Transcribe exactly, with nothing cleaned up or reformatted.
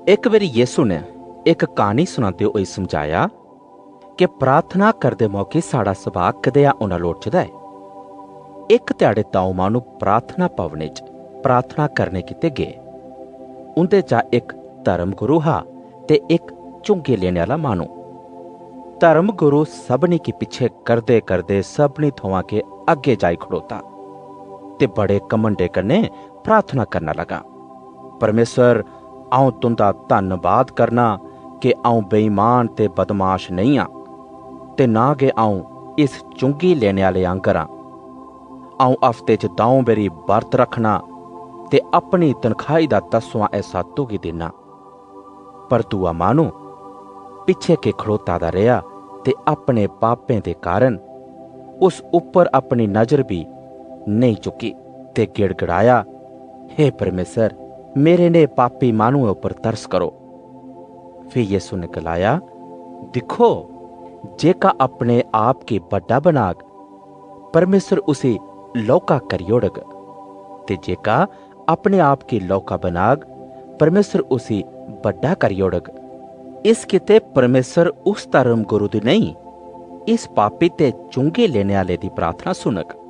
इक बारी यीशु ने इक क्हानी सुनांदे होई समझाया कि प्रार्थना करदे मौके साढ़ा सुभाऽ कदेहा होना लोड़चदा ऐ। इक ध्याड़े द'ऊं माह्नू प्रार्थना भवने च प्रार्थना करने गितै गे। उं'दे चा इक धर्म गुरु हा ते इक चुंगी लेने आह्ला माह्नू। धर्म गुरु सभनीं गी पिच्छें करदे करदे सभनीं थमां के अग्गें जाई खड़ोता ते बड़े घमंडे कन्नै प्रार्थना करना लगा, "परमेश्वर, अ'ऊं तुं'दा धन्नबाद करना कि अ'ऊं बेईमान ते बदमाश नेईं आं ते ना गै अ'ऊं इस चुंगी लेने आह्ले आंगर आं। अ'ऊं हफ्ते च द'ऊं बारी बर्त रक्खना ते अपनी तनखाही दा दसवां हिस्सा तुगी दिन्ना।" पर दूआ माह्नू पिच्छें के खड़ोता दा रेहा ते अपने पापें दे कारण उस उप्पर अपनी नजर बी नेईं चुकी ते गिड़गड़ाया, "हे परमेश्वर, मेरे नेह् पापी माह्नुएं उप्पर तरस करो।" फ्ही यीशु ने गलाया, "दिक्खो, जेह्का अपने आप गी बड्डा बनाग, परमेश्वर उसी लौह्का करी ओड़ग, ते जेह्का अपने आप गी लौह्का बनाग, परमेश्वर उसी बड्डा करी ओड़ग। इस गितै परमेश्वर उस धर्म गुरु दी नेईं, इस पापी ते चुंगी लेने आह्ले दी प्रार्थना सुनग।"